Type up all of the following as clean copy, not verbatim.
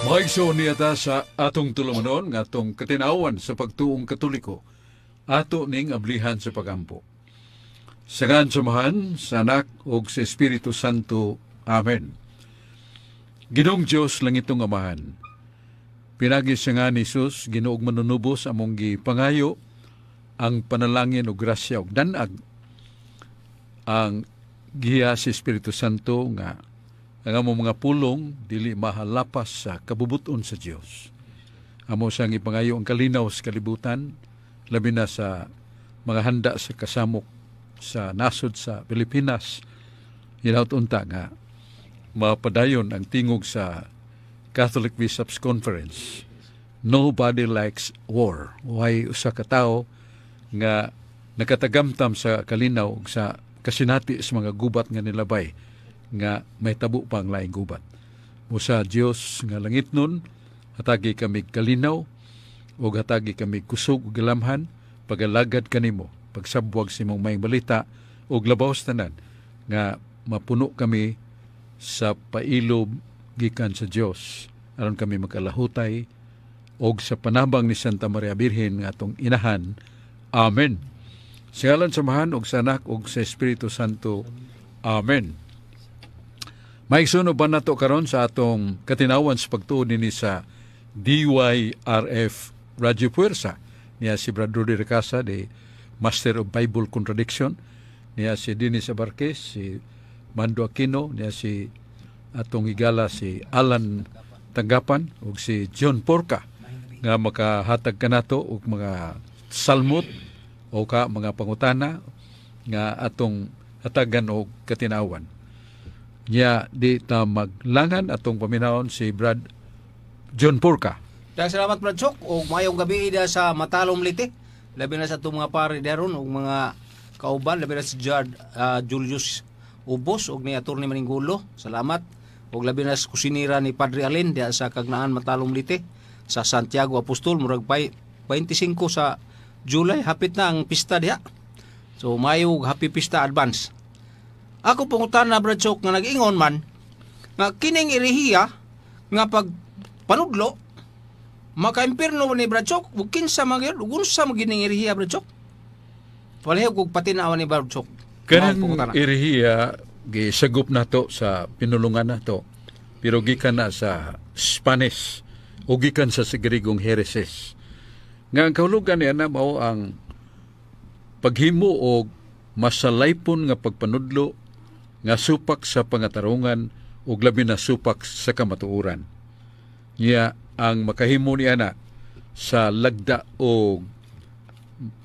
Mga igsoon, niya ta sa atong tulumanon nga atong katinawan sa pagtuong Katoliko. Ato ning ablihan sa pagampo. Sa ngalan sa Amahan, sa Anak, ug sa Espiritu Santo. Amen. Ginoong Diyos, langitong Amahan, pinagi sa ngalan ni Jesus, Ginoo ug Manunubos, among gipangayo ang panalangin ug grasya ug danag ang giya sa Espiritu Santo nga ang among mga pulong dili mahalapas sa kabubuton sa Dios. Amo sang ipangayo ang kalinaw sa kalibutan, labi na sa mga handa sa kasamok sa nasod sa Pilipinas. Hinaut unta nga mapadayon ang tingog sa Catholic Bishops Conference. Nobody likes war. Way usa ka tawo nga nakatagamtam sa kalinaw ug sa kasinati sa mga gubat nga nilabay nga may tabo pa ang laing gubat. Musa Dios nga langit nun, hatagi kami kalinaw ug hatagi kami kusog ug gilamhan pagalagad kanimo, pagsabwag sa imong maayong balita ug labaw sa tanan nga mapuno kami sa pailob gikan sa Dios aron kami makalahutay og sa panabang ni Santa Maria Birhen nga atong inahan. Amen. Sa ngalan sa Amahan ug sa Anak ug sa Espiritu Santo. Amen. Mga igsoon, uban nato karon sa atong katinawan sa pagtuo dinhi sa DYRF Radio Puwersa. Niya si Brad Rudy Ricasa, the Master of Bible Contradiction. Niya si Dennis Abarquez, si Mando Aquino, niya si atong higala si Alan Tanggapan ug si John Porca nga makahatag kanato og mga salmot o ka mga pangutana nga atong hatagan og katinawan. Nya di ta maglangan, atong paminawon si Brad John Porca. Dahil salamat, Brad Sok, ug maayong gabi ida sa Matalom, Leyte. Labi na sa atong mga pare daron ug mga kauban, labi na si Jard Julius Ubos ug ni Attorney Maninggulo. Salamat. Ug labi na sa kusinira ni Padre Alin diha sa Kagnaan, Matalom, Leyte, sa Santiago Apostol. Murag 25 sa July hapit na ang pista diha. So mayo happy pista advance. Ako pangutana, Brad Sok, nga nag-ingon man nga kining erehiya nga pag panudlo maka-impierno ni, Brad Sok, ug kinsa man gyud ug unsa man gining erehiya, Brad Sok? Palihog kog patinawan ni Brad Sok. Kanang Mao pangutana. Erehiya gisagop nato sa pinulungan nato pero gikan na sa Spanish o gikan sa Grigong heresis. Nga ang kahulugan niya na mao ang paghimo og masalaypon nga pagpanudlo nga supak sa pangatarungan ug labi na supak sa kamatuoran. Niya ang makahimo niya na sa lagda o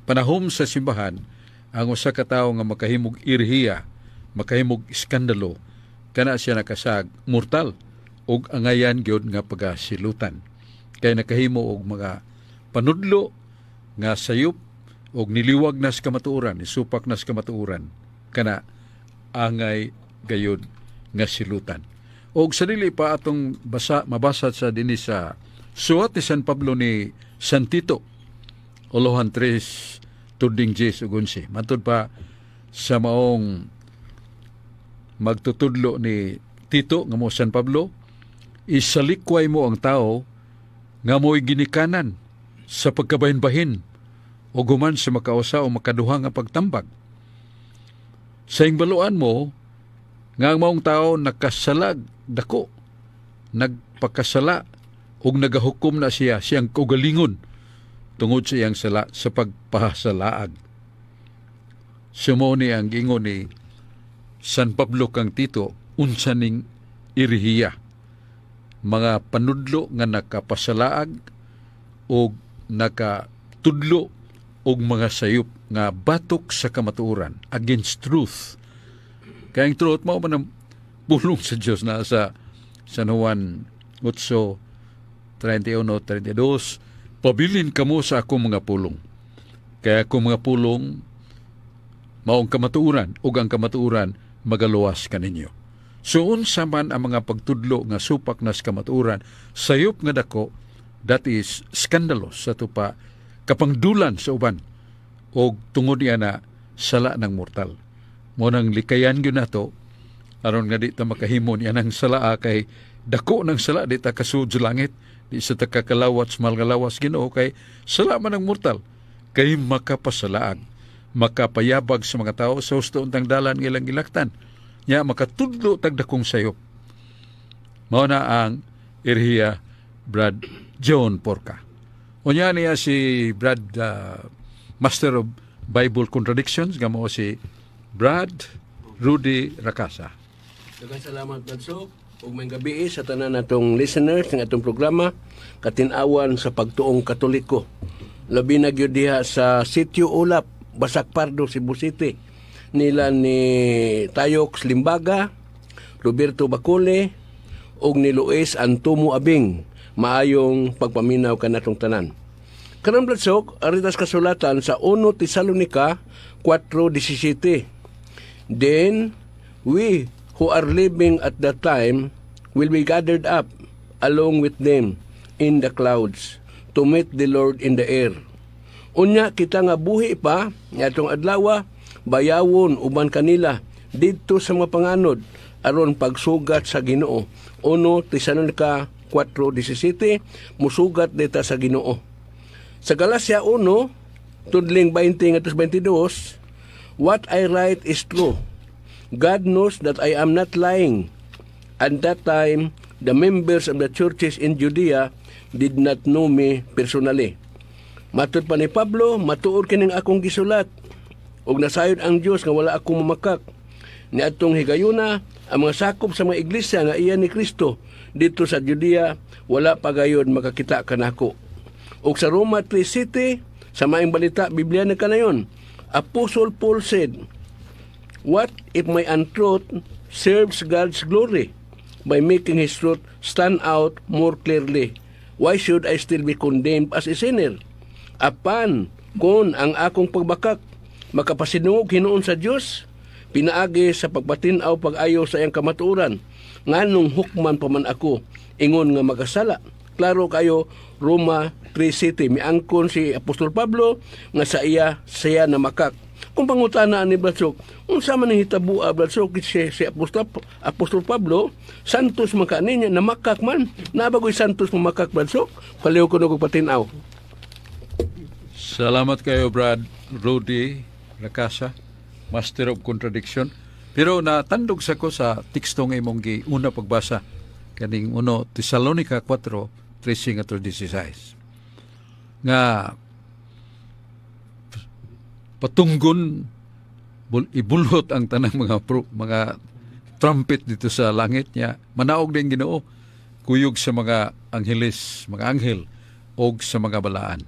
panahom sa simbahan, ang usa ka tawo nga makahimog erehiya, makahimog iskandalo, kana siya nakasag mortal ug angayan gyud nga pagasilutan. Kay nakahimo og mga panudlo nga sayop og niliwag na sa kamatuoran, isupak na sa kamatuoran, kana angay gayud nga silutan. Og sa dili pa atong basa mabasa sa dinhi sa suwat ni San Pablo ni San Tito, Olohan 3 tuding 10 ug 11. Matud pa sa maong magtutudlo ni Tito nga mo San Pablo, isalikway mo ang tao nga mo'y ginikanan sa pagkabahin-bahin o guman sa makausa o makaduha nga pagtambag. Sa baluan mo nga ang maong tao nakasalag dako, nagpakasala ug nagahukom na siya siyang kaugalingon tungod sa iyang sala sa pagpasalaag. Sumo ni ang gingon ni San Pablo kang Tito unsa ning erehiya. Mga panudlo nga nakapasalaag o nakatudlo og mga sayop nga batok sa kamatuoran, against truth. Kaya ang truth mao man ang pulong sa Dios na sa San Juan 8, 31, 32, "Pabilin kamo sa akong mga pulong. Kaya akong mga pulong maong kamatuoran ug ang kamatuoran magaluwas kaninyo." So unsa man ang mga pagtudlo nga supak na sa kamatuoran, sayop nga dako, that is scandalous, sa tupa kapangdulan sa uban og tungod niya na sala ng mortal. Mo nang likayan gyud nato aron nga di ta makahimo niya ng sala kay Dako ng sala, di ta kasud sa langit, di sa ta kakalawat sa mahal nga lawas Ginoo, kay sala man ang mortal, kay makapasalaag, makapayabag sa mga tao sa husto untang dalan nga ilang gilaktan. Nya makatudlo tag dakong sayop. Mao na ang erhiya, Brad John Porca. Unya niya si Brad Master of Bible Contradictions nga mao si Brad Rudy Rakasa. Daghang salamat, Brad Sok. Ug maayong gabii sa tanan natong listeners ng atong programa Katin-awan sa Pagtuong Katoliko. Labi na gyud diha sa Sitio Ulap, Basak Pardo, Cebu City. Nila ni Tayox Limbaga, Roberto Bacule, ug ni Luis Antomo Abing. Maayong pagpaminaw kanatong tanan. Karon, Brad Sok, aritas kasulatan sa 1 Tesalonica 4:17. "Then we who are living at that time will be gathered up along with them in the clouds to meet the Lord in the air. Unya kita nga buhi pa atong adlawa bayawon uban kanila didto sa mga panganod aron pagsugat sa Ginoo." 1 Tesalonica 4:17, musugat dita sa Ginoo. Sa Galacia 1, tudling 20 ngadto 22, "What I write is true. God knows that I am not lying. At that time, the members of the churches in Judea did not know me personally." Matod pa ni Pablo, matuod kining akong gisulat. Ug nasayod ang Dios nga wala ako mamakak. Niadtong higayuna, ang mga sakop sa mga iglesia nga iya ni Kristo didto sa Judea wala pa gayod makakita kanako. Ug sa Roma 3:7, sa Maayong Balita Biblia na kanayon, Apostle Paul said, "What if my untruth serves God's glory by making His truth stand out more clearly? Why should I still be condemned as a sinner? Apan, kung ang akong pagbakak makapasinungog hinuon sa Dios, pinaagi sa pagpatin-aw pag-ayo sa iyang kamatuoran, nganong hukman pa man ako ingon nga makasala?" Klaro kayo, Roma 3:7, miangkon si Apostol Pablo nga sa iya siya namakak. Kung pangutana ni Brad Sok, unsa man ang hitabo, Brad Sok, si Apostol Pablo, santos man ka niya, namakak man? Naa ba goy santos mamakak, Brad Sok? Palihog ko og patin-aw. Salamat kayo, Brad Rudy Rakasa, Master of Contradiction. Pero natandog sa ko sa teksto nga imong giuna pagbasa kaning 1 Tesalonica 4:13 ngadto 16 nga patunggon ibulhot ang tanang mga trumpet didto sa langit, niya manaog din Ginoo kuyog sa mga angheles, mga anghel og sa mga balaan.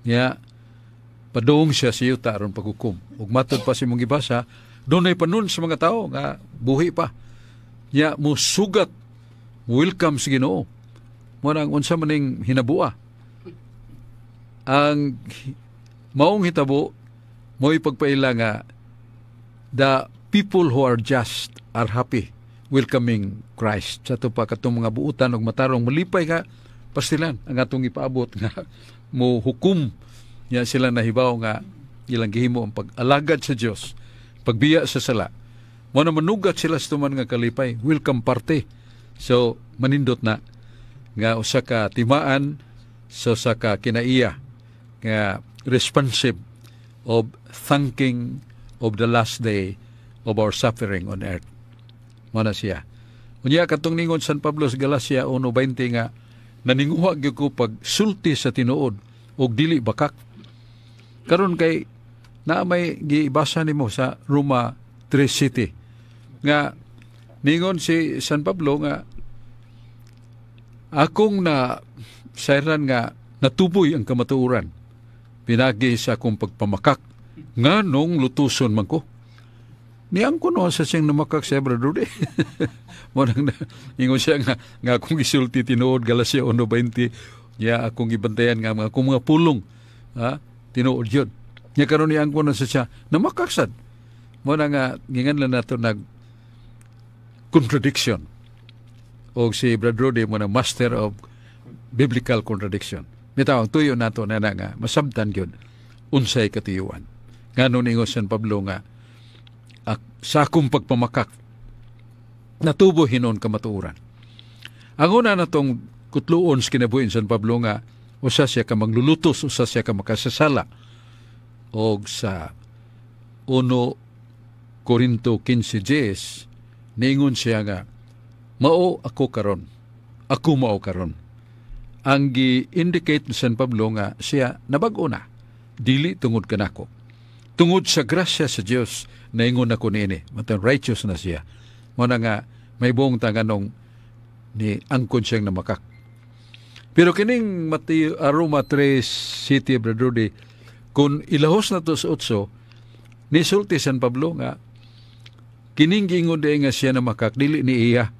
Niya padung siya sa yuta aron paghukom. Ug matod pa sa imong gibasa, dunay panon sa mga tao nga buhi pa. Nya musugat, welcome sa Ginoo. Mo nang unsa man ning hinabua? Ang maong hitabo mo ipagpaila nga the people who are just are happy welcoming Christ. Sa ato pa katong mga buutan og matarong, malipay nga pastilan ang atong ipaabot nga mo hukom niya. Sila nahibaw nga ilang gihimo ang pag-alagad sa Dios, pagbiya sa sala. Mo na manugat sila sa tuman nga kalipay, welcome party. So manindot na nga usa ka timaan sa usa ka kinaiya nga responsive of thanking of the last day of our suffering on earth. Mo na siya. Unya katong ningon San Pablo sa Galacia 1:20 nga naninguha gyud ko pag sulti sa tinuod ug dili bakak. Karon kay naa may giibasa nimo sa Roma 3:7 nga ningon si San Pablo nga akong na sayran nga natuboy ang kamatuoran pinagi sa akong pagpamakak, nganong lutuson man ko? Niang ko no sa siyang namakak siya, Brother Rudy. Mo nang ingon siya nga akong gisulti tinuod, Galacia 1:20, ya akong gibantayan nga mga akong mga pulong, ha, tinuod yun. Nya karon niang ko na sa siya namakak sad. Mo na nga gingan lang nato nag contradiction. O si Brad Rudy mo na master of biblical contradiction. Bitaw ang tuyo nato na nga masabtan gyud unsay katuyuan. Ngano ningon San Pablo nga sa akong pagpamakak natubo hinon kamatuoran? Ang una na tong kutluon sa kinabuhi ni San Pablo nga usa siya ka manglulutos, usa siya ka makasasala. Og sa 1 Korinto 15:10, niingon siya nga, "Mao ako karon. Ako mao karon." Ang gi-indicate ni San Pablo nga siya nabag-o na, dili tungod kanako. Tungod sa grasya sa Dios, naingon ako niini. Matang righteous na siya. Mao na nga may buong tanganong ni angkon siyang namakak. Pero kining Mateo, Roma 3 City, Brother Rudy, kung ilahos na to sa 8, nisulti San Pablo nga kining giingon diay nga siya namakak, dili ni iya.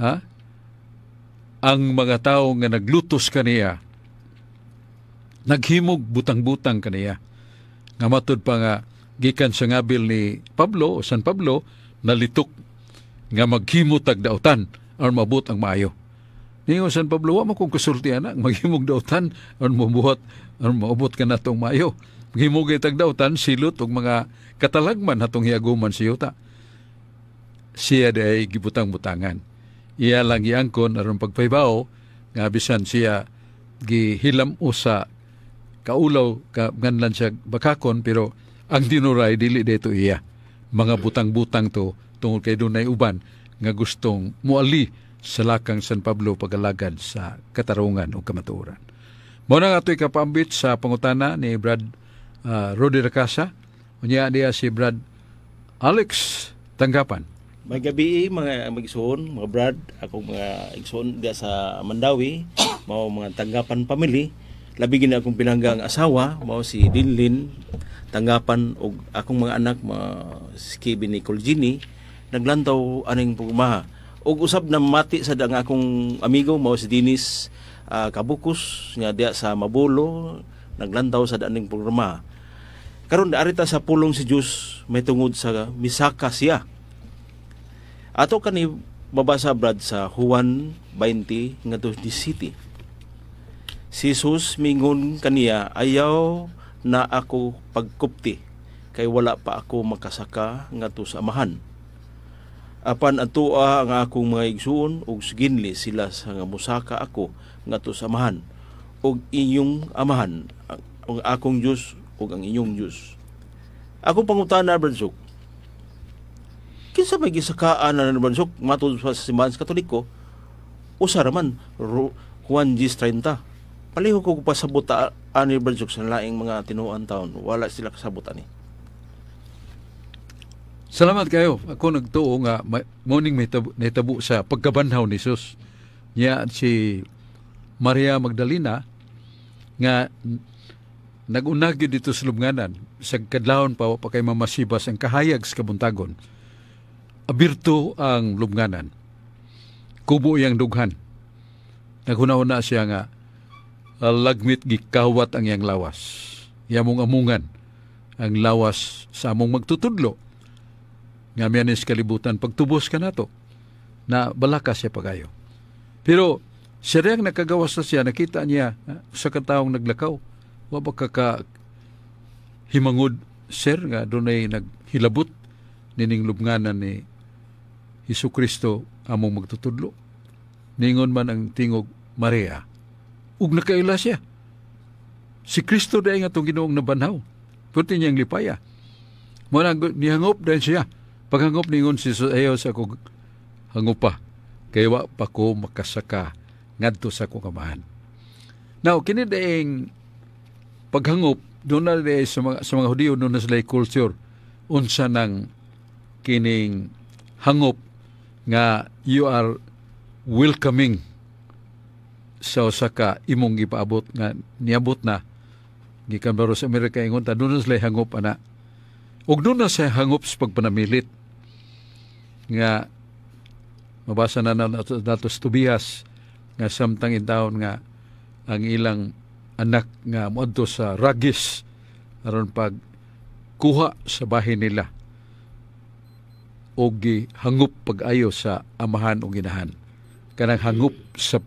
Ha? Ang mga tao nga naglutos kaniya, naghimog butang-butang kaniya. Nga matud pa nga gikan sa ngabil ni Pablo o San Pablo, nalitok nga maghimo tag dautan aron maabot ang maayo. Ningon San Pablo, "Wa mo kong kasulti ana, maghimog dautan aron mabuhat, aron maabot ka natong maayo. Maghimog tag dautan, silot og mga katalagman atong hiaguman sa yuta." Siya day gibutang-butangan. Iya lang giangkon aron pagpahibaw nga bisan siya gihilam sa kaulaw ka nganlan siya bakakon, pero ang tinuray dili dito iya. Mga butang-butang to tungod kay dunay uban nga gustong muali sa lakang San Pablo pagalagad sa katarungan o kamatuoran. Mao na nga ato'y kapaambit sa pangutana ni Brad Rudy Racasa. Unya diya si Brad Alex Tanggapan. May gabi, mga mag-igsoon, mga brad, akong mga igsoon diya sa Mandawi, mao mga Tanggapan family. Labi gid akong pinangga ang asawa, mao si Dinlin Tanggapan, ug akong mga anak, mga si Kevin, Nicole, Ginny, naglantaw aning pugmaha. Ug usab na mati sa ang akong amigo, mao si Dennis Kabukus nga diya sa Mabulo, naglantaw sa aning programa. Karon arita sa pulong si Dios may tungod sa misaka siya. Ato kani mabasa, brad, sa Juan 20 ngadto 17. Si Jesus mingon kaniya, "Ayaw na ako pagkupti kay wala pa ako makasaka ngadto sa Amahan. Apan adtoa ang akong mga igsuon ug suginli sila sa nga musaka ako ngadto sa Amahan ug inyong Amahan, ang akong Dios ug ang inyong Dios." Akong pangutana, Brad Sok, kinsa may gisakaan na, Brad Sok? Matod sa simbahan sa Katoliko, usa ra man, Juan 10:30. Palihog ko pasabot ani, Brad Sok, sa laing mga tinuan taon. Wala sila kasabot ani. Salamat kayo. Ako nagtuo nga morning may nahitabo sa pagkabanhaw ni Jesus. Niya si Maria Magdalena nga nag-unag gyud dito sa lubnganan sa kadlawon pa, wa pa kay mamasibas ang kahayag sa kabuntagon. Abirto ang lubnganan. Kubo iyang dughan. Naghuna-huna siya nga lagmit gikawat ang iyang lawas. Iyamong amungan ang lawas sa among magtutudlo nga miyanis kalibutan pagtubos ka nato na balaka siya pagayo. Pero siya rin nakagawas na siya, nakita niya sa katawong naglakaw. Wa ba ka himangod, sir, nga dunay naghilabot nining lubnganan ni Hesus Kristo among magtutudlo? Ningon man ang tingog, "Maria." Ug nakaila siya. Si Kristo dahil nga itong Ginoong nabanhaw. Pwede niyang lipaya. Mao na nihangop din siya. Paghangop, ningon si Jesus, "Ayaw sa akong hangupa. Kay wa pa ko makasaka ngadto sa akong Amahan." Now, kini daing paghangop, doon na diay sa mga Hudiyo, doon na sila culture. Unsa nang kining hangop nga you are welcoming sa usa ka imong gipaabot nga niabot na gikan baro sa Amerika, ingon ta doon na sila hangop ana. Ug doon na siya hangop sa pagpanamilit nga mabasa na nato nato sa Tobias nga samtang intawon nga ang ilang anak nga moadto sa Ragis aron pag kuha sa bahin nila og gihangop pag-ayo sa amahan o ginahan, kanang hangop sa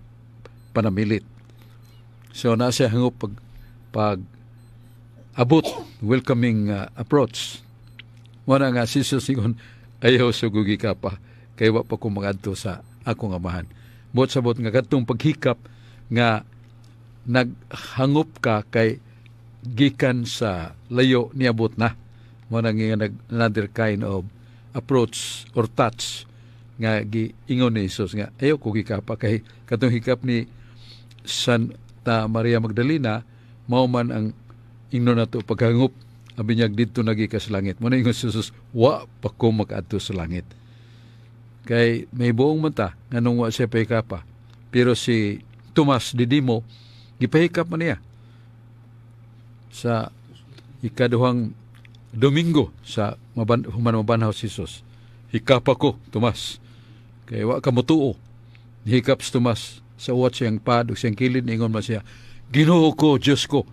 panamilit. So na siya hangop pag abot, welcoming approach. Mo na nga si Jesus ingon, "Ayaw sugugi ka pa kay wa pa ko mangadto sa akong Amahan." Buot sabot nga kadtong paghikap nga naghangop ka kay gikan sa layo, niabot na. Mo nang nga nag another kind of approach or touch nga giingon ni Jesus nga ayaw ko hikapa, kay katong hikap ni Santa Maria Magdalena mao man ang ingnon nato paghangop, abi niya didto nagi ka sa langit. Mo na ingon si Jesus, "Wa pa ko makaadto sa langit," kay may buong mata nganong wa siya pahikapa. Pero si Tomas Didimo, gipahikap man niya sa ikaduhang Domingo sa human mabanhaw si Jesus. "Hikapa ko, Tomas, kay wa ka motuo." Hikap si Tomas sa uwat siyang pad ug siyang kilid, ningon man siya, "Ginoo ko, Diyos ko."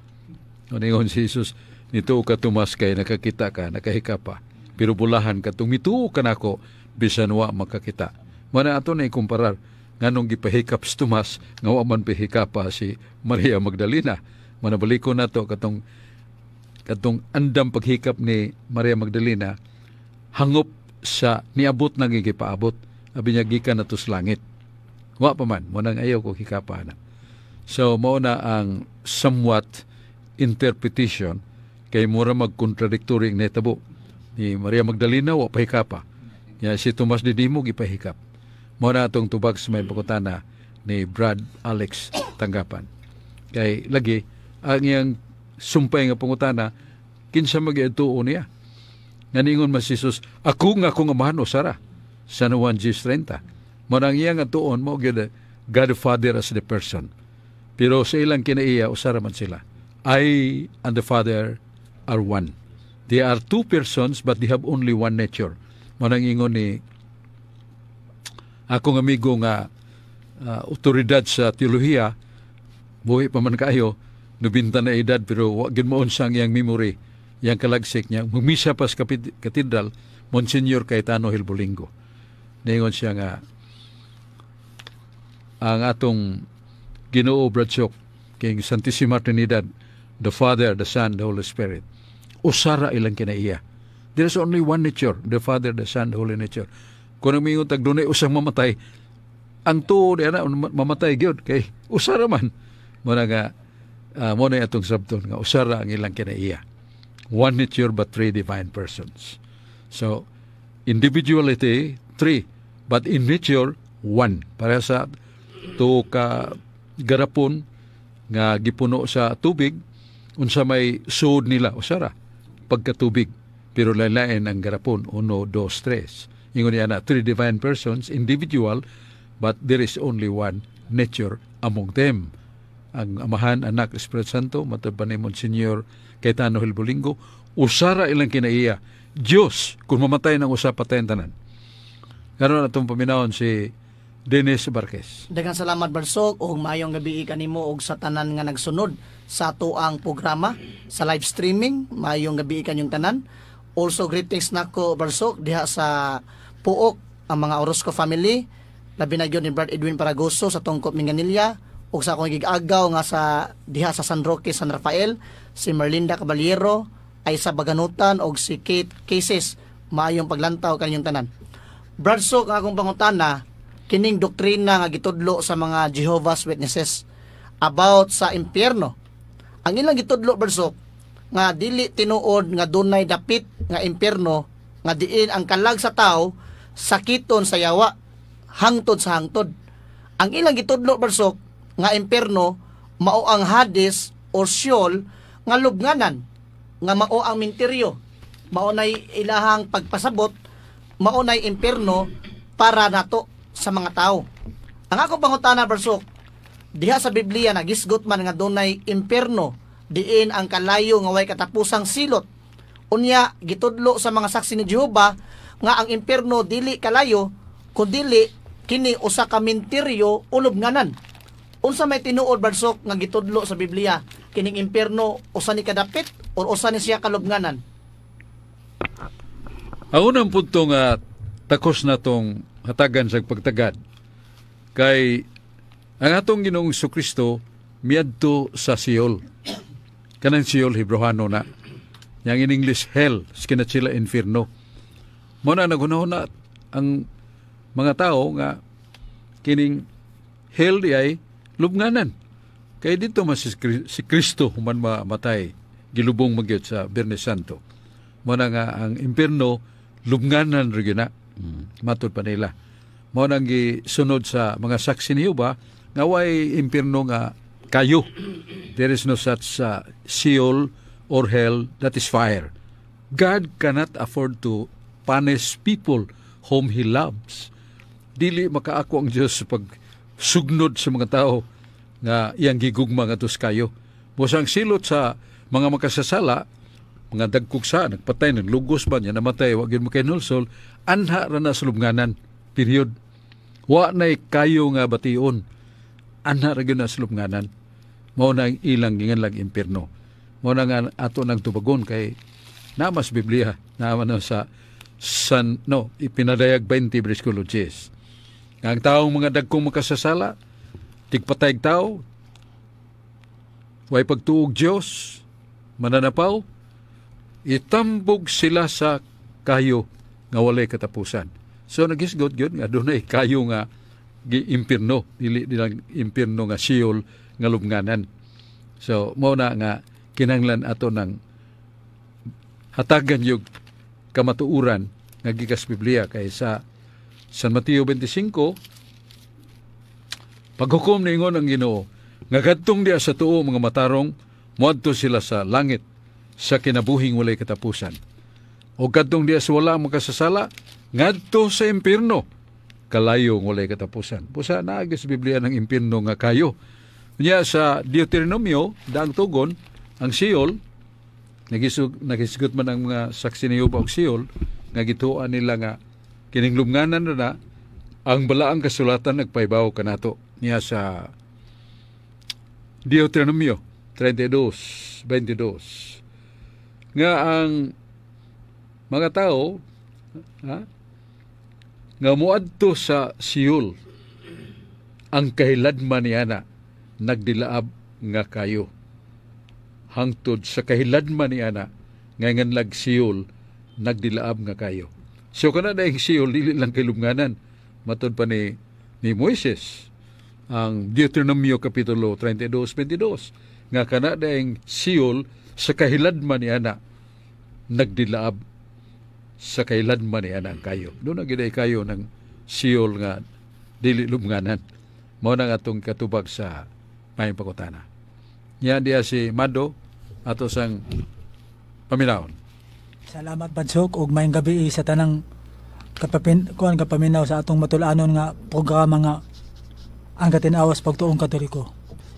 Ningon si Jesus, "Nituo ka, Tomas, kay nakakita ka, nakahikap pa. Pero bulahan ka tung mituo ka nako bisan wa makakita." Mana ato na ikumparar nganong gipahikap si Tomas nga wa man pahikapa si Maria Magdalena. Manabaliko nato katong andam paghikap ni Maria Magdalena, hangop sa niabot nang gipaabot, abi niya gikan nato sa langit. Wa pa man mo nang ayaw ko hikapa na. So mao na ang somewhat interpretation, kay mura mag-contradictory ang nahitabo ni Maria Magdalena, wa pahikapa ya. Si Tomas Didimo gipahikap. Mao na atong tubag sa may pangutana ni Brad Alex Tanggapan, kay lagi ang iyang sumpay nga pangutana, kinsa magiadtuo niya nga ningon man si Jesus, "Ako nga akong Amahan usara," sa 1 30. Mo nang iyang atuon mo gyud God the Father as the person, pero sa ilang kinaiya usara man sila. I and the Father are one. They are two persons, but they have only one nature. Mo nang ingon ni akong amigo nga otoridad sa teolohiya, buhi pa man kaayo, 90 na edad, pero wa gyud mo ang iyang memory, iyang kalagsik niya. Mumisa pa sa katedral, Monsignor Cayetano Gelbolingo. Ningon siya nga ang atong Ginoo, Brad Sok, king Santissima Trinidad, the Father, the Son, the Holy Spirit, usara ilang kinaiya. There is only one nature, the Father, the Son, the Holy Nature. Kung ang mingon tag dunay usang mamatay, ang tuo niya na mamatay gyud kay usara man. Mo na nga mo na atong sabton nga usara ang ilang kinaiya. One nature but three divine persons. So individuality three, but in nature one. Para sa tuo ka garapon nga gipuno sa tubig, unsa may suod nila, usara pagkatubig, pero lain ang garapon, uno, dos, tres. Ingon niya na three divine persons individual, but there is only one nature among them, ang Amahan, Anak, Espiritu Santo. Matod pa ni Monsignor Cayetano Gelbolingo, usara ilang kinaiya. Diyos, kung mamatay ng usa, patayan tanan. Karon atong paminawon si Dennis Barquez. Daghang salamat, Brad Sok, ug maayong gabi kanimo og sa tanan nga nagsunod sa atoang programa sa live streaming. Maayong gabi kanyong tanan. Also greetings nako, Brad Sok, diha sa Puok, ang mga Orozco family, labi na gyud ni Brad Edwin Paragoso sa Tungkop, Minglanilla, ug sa akong gigagaw nga sa diha sa San Roque, San Rafael, si Merlinda Caballero, ay sa Baganutan, og si Kate Cases. Maayong paglantaw kanyong tanan. Brad Sok, ang akong pangutana, kining doktrina nga gitudlo sa mga Jehovah's Witnesses about sa impyerno. Ang ilang gitudlo, Brad Sok, nga dili tinuod nga dunay dapit nga impyerno nga diin ang kalag sa tao sakiton sa yawa hangtod sa hangtod. Ang ilang gitudlo, Brad Sok, nga impyerno mao ang Hades or Sheol nga lubnganan nga mao ang minteryo. Mao nay ilahang pagpasabot, mao nay impyerno para nato sa mga tao. Ang akong pangutana, Brad Sok, diha sa Biblia nagisgot man nga dunay impyerno diin ang kalayo nga way katapusang silot. Unya gitudlo sa mga Saksi ni Jehova nga ang impyerno dili kalayo kundili kini usa ka minteryo o lubnganan. Unsa may tinuod, Brad Sok, nga gitudlo sa Biblia? Kining impyerno, usa ni kadapit or usa ni siya kalubnganan? Ang unang punto nga takos na tong hatagan sa pagtagad kay ang atong Ginoong Kristo miadto sa Sheol. Kanang Sheol, Hebrohano na. Yang in English hell, skinat sila infierno. Mo na naghunahuna ang mga tao nga kining Hell di ay lubnganan. Kay dito man si Kristo human mamatay, gilubong man gyud sa Biyernes Santo. Mao na nga ang impierno lubnganan ra gyud na. Matod pa nila. Mao nang gisunod sa mga saksi ni Jehova nga way impierno nga kayo. There is no such Sheol or hell that is fire. God cannot afford to punish people whom He loves. Dili makaako ang Dios sa pagsugnod sa mga tao nga iyang gigugma nga kayo. Busa ang silot sa mga makasasala, mga dagkog sa, nagpatay, naglugos ba niya, namatay, wa gyud makahinulsol, anha ra na sa lubnganan. Period. Wa na'y kayo nga bation. Anha ra gyud na sa lubnganan. Mao na ang ilang ginganlag impierno. Mao na nga ato nang tubagon kay namas Biblia, naman na sa San, no, ipinadayag 20 bersikulo 10. Nga ang taong mga dagkong makasasala, tigpatay tao, way pagtuog Diyos, mananapaw, itambog sila sa kayo nga walay katapusan. So nagisgot gyud nga dunay kayo nga gi-impierno, dili nilang impierno nga Sheol nga lubnganan. So mao na nga kinahanglan ato ng hatagan yung kamatuoran nga gikas Biblia kay sa San Mateo 25, paghukom niingon ang Ginoo nga kadtong diya sa tuo mga matarong moadto sila sa langit sa kinabuhing walay katapusan, o kadtong diya sa wala makasasala ngadto sa impierno kalayong walay katapusan. Busa naagi sa Biblia ng impierno nga kayo. Nya sa Deuteronomio, daang tugon ang Sheol, nagisgot man ang mga saksi ni Jehova og Sheol nga gituan nila nga kining lubnganan na, na ang balaang kasulatan nagpaibaw kanato niya sa Deuteronomio 32:22 nga ang mga tao, ha, nga moadto sa Sheol, ang kahiladman niya na nagdilaab nga kayo hangtod sa kahiladman niya na nga nganlag Sheol nagdilaab nga kayo. So kana na Sheol dili lang kay lubnganan. Matod pa ni Moises ang Deuteronomio kapitulo 32:22 nga kana daing Sheol sa kahiladman niya na nagdilaab sa kahiladman niya na ang kayo. Doon na giday kayo ng Sheol nga dili lubnganan. Mao na nga atong katubag sa mayong pangutana. Yan diya si Mado ato sang paminawon. Salamat, Badsok, ug maayong gabi sa tanang kapapin kuan kapaminaw sa atong matul-anon nga programa nga ang Katinawas Pagtuong Katoliko.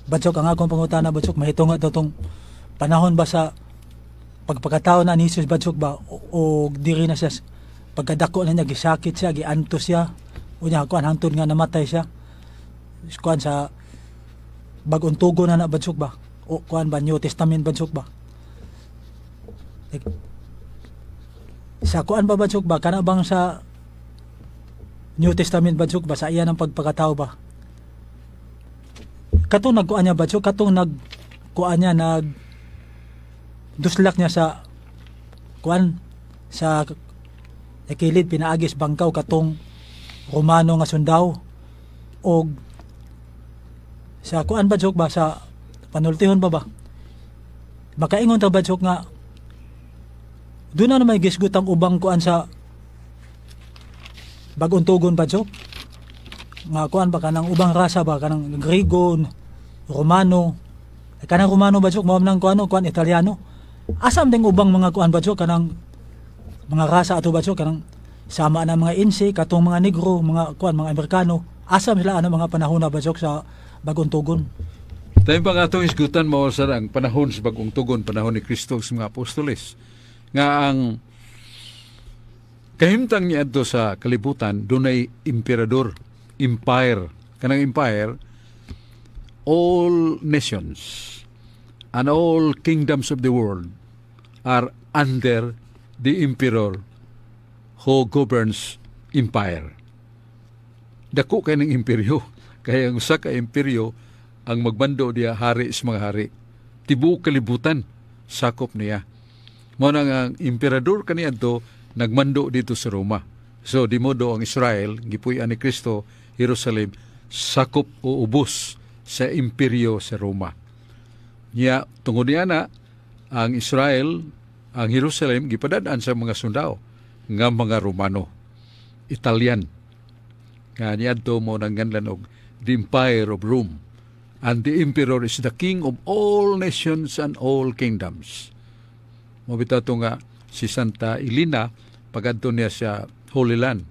Badsok, ang akong pangutana, Badsok, mahitunga daw tong panahon ba sa pagpakatao na ni Jesus, Badsok ba, o diri na siya pagkadako na niya, gisakit siya, giantos siya, unya kuan hangtod nga namatay siya. Kuan sa bag-ong tugon na na, Badsok ba? O kuan ba, New Testament, Badsok ba? Like, sa kuan ba, Badsok ba, kana bang sa New Testament, Badsok ba, sa iya ng pagpakatao ba, katong nagkuan niya, Badsok, katong nagkuan niya, nag duslak niya sa kuan sa kilid pinaagis bangkaw katong Romano nga sundao, og sa kuan, Badsok ba, sa panultihon ba ba, makaingon ta, Badsok, nga doon na may gisgut ang ubang kuan sa bagong tugon, Badsok, nga kuan ba, kanang ubang rasa ba, kanang Griego, Romano, kanang Romano, Badsok, mao nang kuan kuan Italiano, asam ding ubang mga kuan, Badsok, kanang mga rasa ato, Badsok, kanang sama na mga insi katong mga Negro, mga kuan, mga Amerikano, asam sila ano mga panahon na, Badsok, sa bagong tugon? Tayo pa nga itong isgutan mo sa ang panahon sa bagong tugon, panahon ni Kristo sa mga apostoles. Nga ang kahimtang niya adto sa kalibutan, dunay emperador, empire. Kanang empire, all nations and all kingdoms of the world are under the emperor who governs empire. Dako kay ng imperyo. Kaya ang usa ka imperyo ang magbando diya hari sa mga hari. Tibuok kalibutan sakop niya. Mao na nga ang emperador kaniadto nagmando dito sa Roma. So di modo ang Israel gipuy-an ni Kristo Jerusalem. sakop o ubos sa imperyo sa Roma. Nya tungod niya na ang Israel, ang Jerusalem gipadad-an sa mga sundao nga mga Romano, Italian. Nga niadto mo nang nganlan og the Empire of Rome. And the emperor is the king of all nations and all kingdoms. Mao bitaw to nga si Santa Elena pagadto niya sa Holy Land.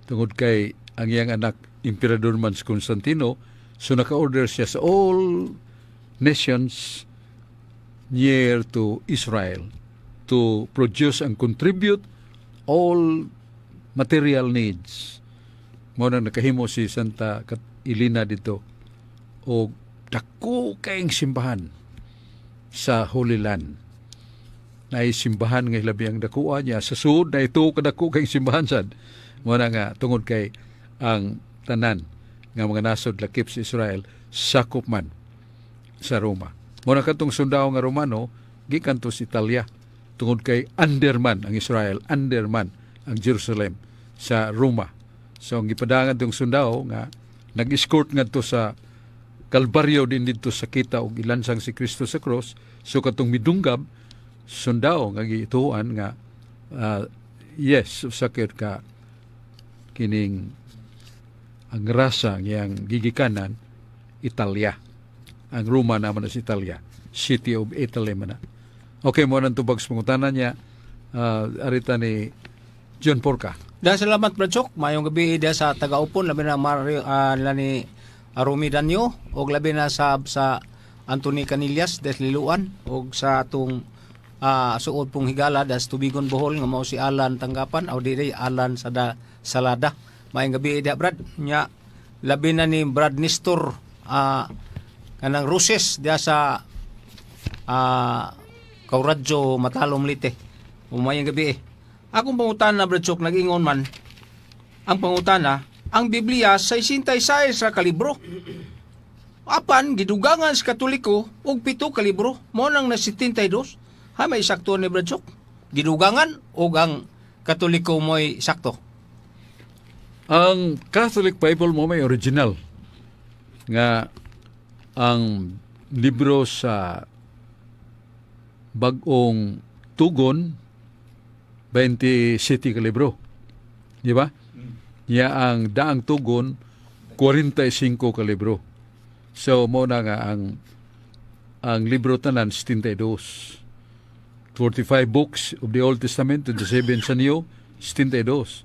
Tungod kay ang iyang anak emperador man si Constantino, so naka-order siya sa all nations near to Israel to produce and contribute all material needs. Mao na nakahimo si Santa Elena dito og dako kayong simbahan sa Holy Land. Naay simbahan nga hilabi ang dakuan niya sa sud na ito kadako kayong simbahan sad. Mao na nga tungod kay ang tanan nga mga nasod lakip sa Israel sakop man sa Roma. Mao na katong sundao nga Romano gikan to sa Italia tungod kay under man ang Israel, under man ang Jerusalem sa Roma. So ang gipadangan tong sundao nga nag-escort ngadto sa Kalbaryo din didto sa kita og ilansang si Kristo sa cross. So katong midunggab sundao nga gituan nga yes, sakit ka kining ang rasa ngiyang gigikanan Italia. Ang Roma naman sa Italia. City of Italy man na. Okay, mo nang tubag sa pangutana niya arita ni John Porca. Dahil salamat, Brad Sok. Mayong gabi diha sa tagaupon, labi na Mario ni Arumi Danyo og labi na sa Anthony Canillas des Liluan og sa atong suod pong higala das Tubigon, Bohol nga mao si Alan Tanggapan o dili Alan Sada Salada. Maayong gabi diha, Brad. Nya labi na ni Brad Nestor kanang Roses diha sa Kauradyo, Matalom, Leyte. Umayong gabi eh. Akong pangutana, Brad Chok, nag-ingon man ang pangutana, ang Biblia 66 ra ka libro. Apan gidugangan sa Katoliko og 7 ka libro, mao nang na 72. Ha, may sakto ni Brad Chok? Gidugangan og ang Katoliko mo'y sakto? Ang Catholic Bible mo may original nga ang libro sa Bagong Tugon 27 ka libro. Di ba? Ya ang Daang Tugon 45 ka libro. So mo na nga ang libro tanan 72. 45 books of the Old Testament, 27 sa New, 72.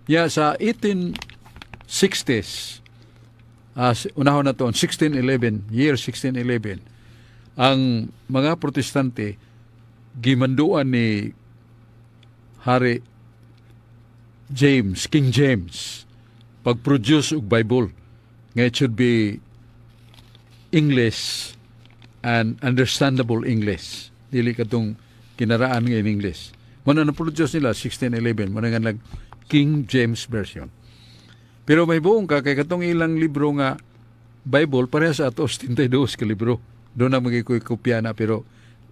Ya sa 1860s, unahon na to, 1611, year 1611, ang mga Protestante gimanduan ni Hari James, King James, pag-produce og Bible nga it should be English and understandable English. Dili katong kinaraan nga in English. Mao na na-produce nila 1611, mao na nga nag King James Version. Pero may buong ka kay katong ilang libro nga Bible pareha sa ato, 72 ka libro. Doon na magikoy kopya na pero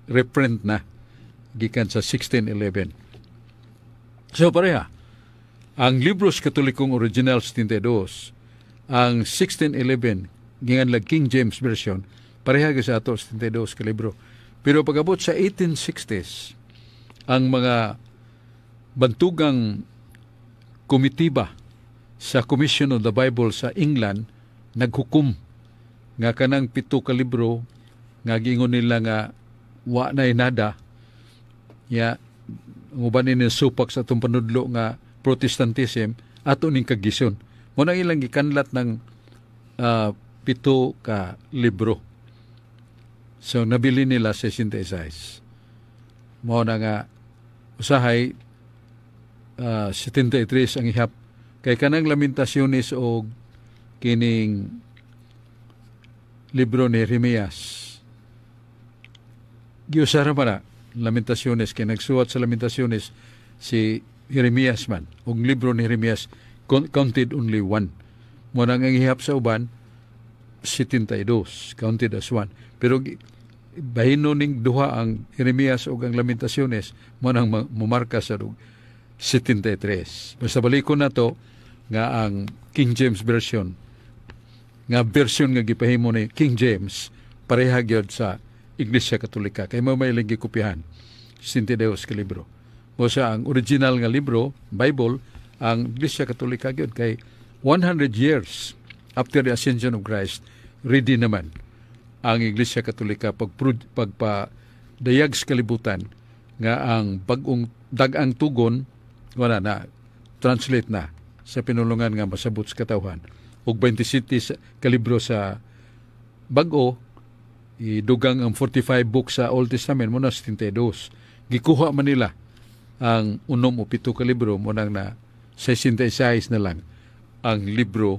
reprint na gikan sa 1611. So pareha. Ang libros Katolikong original 72, ang 1611 gikan lag King James Version, pareha gyud sa ato, 72 ka libro. Pero pag-abot sa 1860s, ang mga bantugang komitiba sa Commission on the Bible sa England naghukom nga kanang 7 ka libro nga giingon nila nga wa na nada ya ang uban ni supak sa atong panudlo nga Protestantism, ato ning kagison. Mo nang ilang gikanlat ng 7 ka libro. So nabili nila 66. Mao na nga usahay 73 ang ihap kay kanang Lamentaciones og kining libro ni Jeremias. Giusara pa na Lamentaciones kay nagsuwat sa Lamentaciones si Jeremias man ug libro ni Jeremias counted only one. Mo nang ang ihap sa uban 72, counted as one. Pero bahino ning duha ang Jeremias ug ang Lamentaciones, mo nang mumarka sa og 73. Basta balikon na to nga ang King James Version Nga version nga gipahimo ni King James pareha gyud sa Iglesia Katolika kay mao may ilang gikopihan, 62 ka libro. Mo siya ang original nga libro, Bible, ang Iglesia Katolika gyud, kay 100 years after the ascension of Christ, ready naman ang Iglesia Katolika pagpa dayag sa kalibutan nga ang bag-ong dag-ang tugon wala na translate na sa pinulungan nga masabot sa katawhan, ug 27 ka libro sa bag-o, idugang ang 45 books sa Old Testament, mo na 72. Gikuha man nila ang 67 ka libro, mo nang na 66 na lang ang libro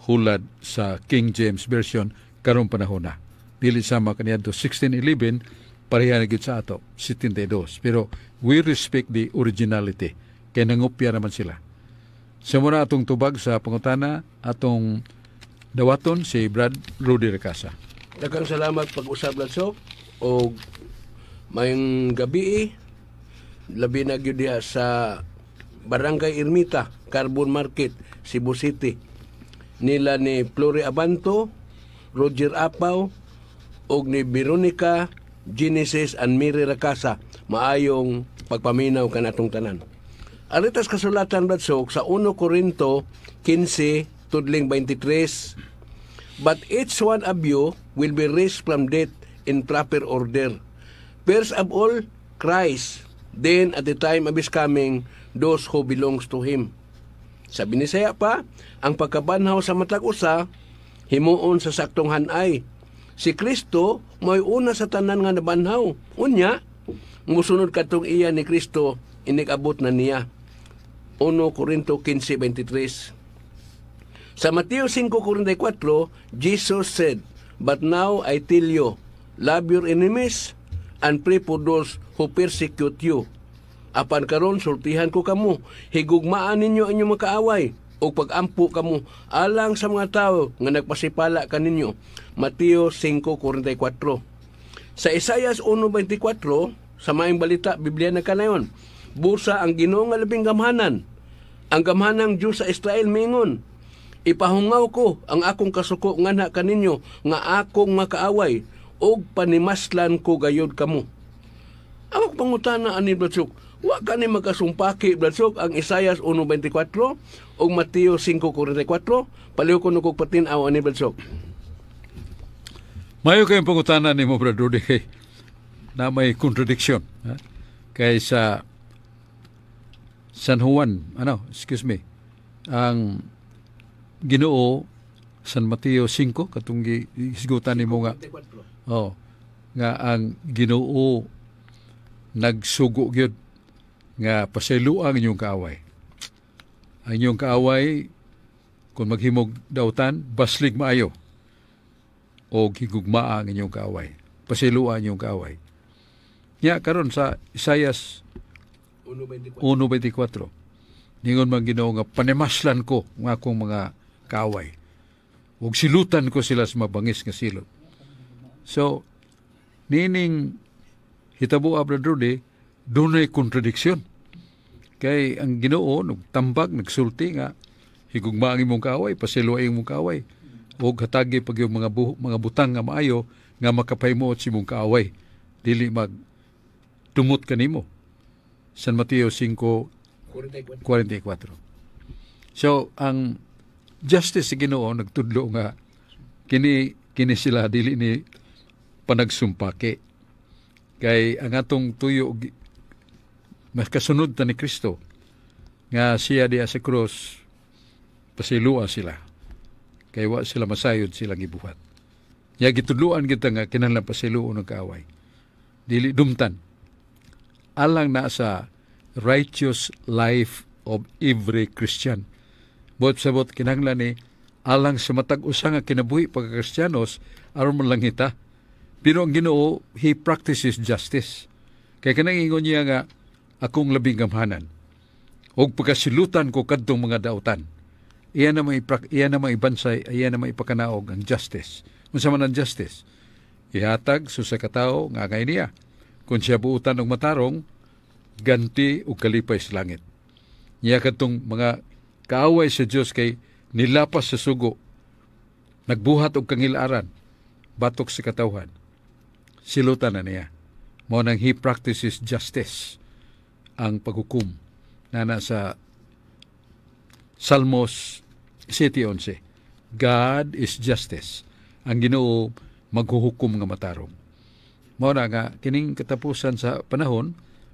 hulad sa King James Version karong panahon na. Dili sama kaniadto 1611, pareha na gyud sa ato 72, pero we respect the originality kay nangopya naman sila. Sa muna atong tubag sa pangutana, atong dawaton si Brad Rudy Recasa. Daghang salamat pag-usab, Ladsok, og maayong gabi, labi na gyud diha sa Barangay Ermita, Carbon Market, Cebu City. Nila ni Flori Abanto, Roger Apaw ug ni Veronica Genesis and Mary Racasa. Maayong pagpaminaw kanatong tanan. Aritas kasulatan, Bradsok, sa 1 Corinto 15 tudling 23: "But each one of you will be raised from death in proper order. First of all, Christ, then at the time of his coming, those who belongs to him." Sa Binisaya pa, ang pagkabanhaw sa matag usa himuon sa saktong hanay. Si Kristo may una sa tanan nga nabanhaw. Unya, musunod kadtong iya ni Kristo inig-abot na niya. 1 Corinto 15:23. Sa Mateo 5:44, Jesus said, "But now I tell you, love your enemies and pray for those who persecute you." Apan karon sultihan ko kamo, higugmaan ninyo ang inyong mga kaaway ug pag-ampo kamo alang sa mga tawo nga nagpasipala kaninyo. Mateo 5:44. Sa Isaias 1:24, sa Maayong Balita, Biblia na kanayon, busa ang Ginoo nga labing gamhanan. Ang gamhanang Dios sa Israel mingon, "Ipahungaw ko ang akong kasuko nganha kaninyo nga akong makaaway ug panimaslan ko gayud kamo." Ang akong pangutana ani, Bladsok, wa kani magkasumpaki, Bladsok, ang Isaias 1:24 ug Mateo 5:44? Palihog ko kog patin-aw ani, Bladsok. Mayo kayong pangutana nimo, Brad Rudy, kay na may contradiction. Ha? Kay sa San Juan, ano, excuse me, ang Ginoo San Mateo 5 katong hisgutan nimo nga, oh, nga ang Ginoo nagsugo gyud nga pasayloa ang inyong kaaway. Ang inyong kaaway kung maghimog dautan, baslig maayo o higugmaa ang inyong kaaway. Pasayloa ang inyong kaaway. Nya karon sa Isaias 1:24. 1:24. Ningon man Ginoo nga panimaslan ko ang akong mga kaaway. Ug silutan ko sila sa mabangis nga silot. So, nining hitabo, Brother Rudy, dunay kontradiksyon. Kay ang Ginoo nagtambag, nagsulti nga higugma ang imong kaaway, pasayloa ang imong kaaway. Ug hatagi pag yung mga butang nga maayo nga makapahimuot sa imong kaaway. Dili mag tumot kanimo. San Mateo 5:44. 44. So, ang justice sa Ginoo nagtudlo nga kini kini sila dili ni panagsumpaki. Kay ang atong tuyo mas kasunod ta ni Kristo nga siya diya sa cross pasayloa sila. Kay wa sila masayod sila gibuhat. Ya gitudloan kita nga kinahanglan pasayloon ang kaaway. Dili dumtan. Alang na sa righteous life of every Christian. Buot sabot kinahanglan ni alang sa matag usa nga kinabuhi pagka-Kristiyanos aron man lang kita. Pero ang Ginoo, he practices justice. Kay kanang ingon niya nga akong labing gamhanan og pagkasilutan ko kadtong mga dautan. Iya na maibansay, iya na maipakanaog ang justice. Unsa man ang justice? Ihatag sa katawo nga angay niya. Kung siya buutan og matarong, ganti og kalipay sa langit. Niya kadtong mga kaaway sa Dios kay nilapas sa sugo. Nagbuhat og kangilaran batok sa katawhan. Silutan na niya. Mao nang he practices justice, ang paghukom na sa Salmos 7:11. God is justice. Ang Ginoo maghuhukom nga matarong. Mao na nga kining katapusan sa panahon,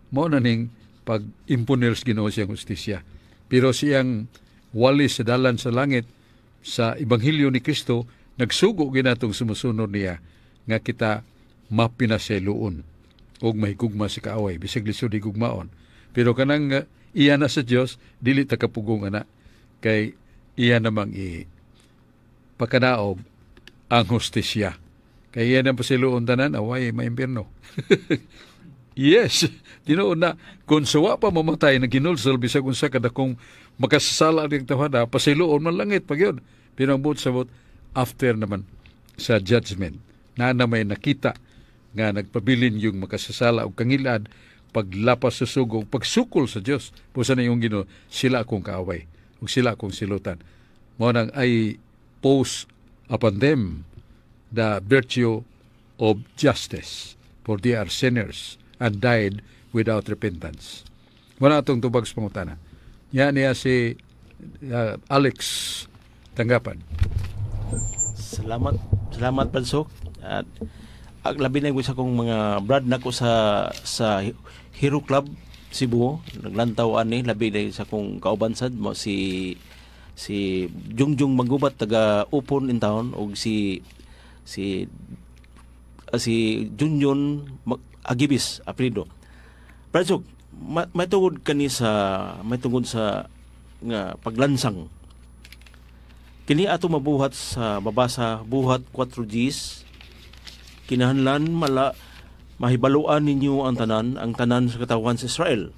mao na ning pag-imponer sa Ginoo siyang hustisya. Pero siyang wali sa dalan sa langit sa Ebanghelyo ni Kristo, nagsugo ginatong sumusunod niya nga kita mapinaseloon og mahigugma sa kaaway bisag lisod higugmaon. Pero kanang iya na sa Dios, dili ta kapugong ana kay iya namang i pakanaog ang hustisya. Kay iya nang pasiluon tanan, away maimpierno. Yes, tinuod na kung suwa pa mamatay naghinulsol bisag unsa kadakong makasasala ang tawhana, pasiluon man langit pag yun. Pero ang buot sabot, after naman sa judgment, na may nakita nga nagpabilin yung makasasala o kangilad, paglapas sa sugo, pagsukol sa Dios, pusa na yung Ginoo, sila akong kaaway ug sila akong silutan. Mao nang I pose upon them the virtue of justice, for they are sinners and died without repentance. Wala atong tubag sa pangutana. Ya niya si Alex Tanggapan. Salamat, salamat, Bansok. At labi na sa akong mga brad nako sa Hero Club Cebu, naglantaw ani, labi na sa akong kauban sad mo si Jungjung Manggubat taga Upon in town og si Junjun Agibis apelyido. Bradsok, may tungod kani sa may tungod sa nga paglansang. Kini ato mabuhat sa mabasa Buhat 4 Gs. Kinahanglan mala mahibaluan ninyo ang tanan sa katawhan sa Israel.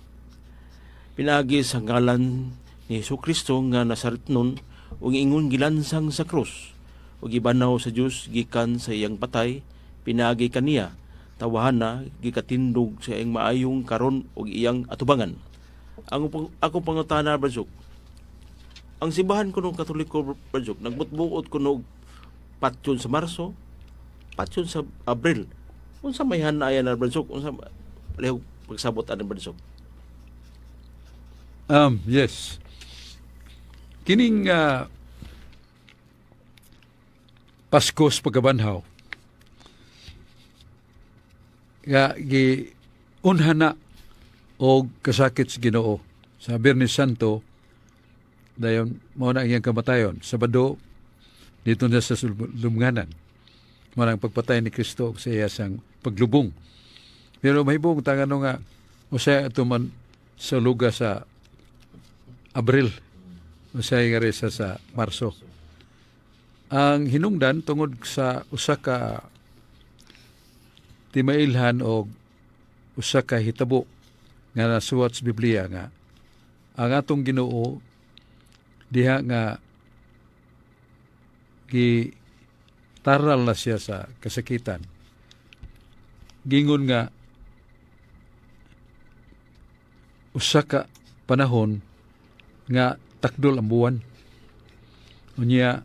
Pinaagi sa ngalan ni Hesus Kristo nga Nazaretnon ug ingon gilansang sa krus ug gibanaw sa Dios gikan sa iyang patay, pinaagi kaniya tawhana gikatindog sa iyang maayong karon ug iyang atubangan. Ang akong pangutana, Bradsok, ang simbahan kuno Katoliko, Bradsok, nagbutbuot kuno patyon sa Marso, patyon sa Abril. Unsa may hanaya na, Bradsok? Unsa palihog pagsabot ani, Bradsok? Yes. Kining Pasko sa pagkabanhaw nga gi unhan na og kasakit sa Ginoo sa Biyernes Santo, dayon mao na iyang kamatayon. Sabado dito na sa lubnganan. Mao na ang pagpatay ni Kristo sa iya sang paglubong. Pero mahibong tangano nga usay ato man sa luga sa Abril, usay nga resa sa Marso. Ang hinungdan tungod sa usa ka timailhan o usa ka hitabo nga nasuwat sa Biblia nga ang atong Ginoo diha nga gi taral na siya sa kasakitan, gingon nga usa ka panahon nga takdol ang buwan. Unya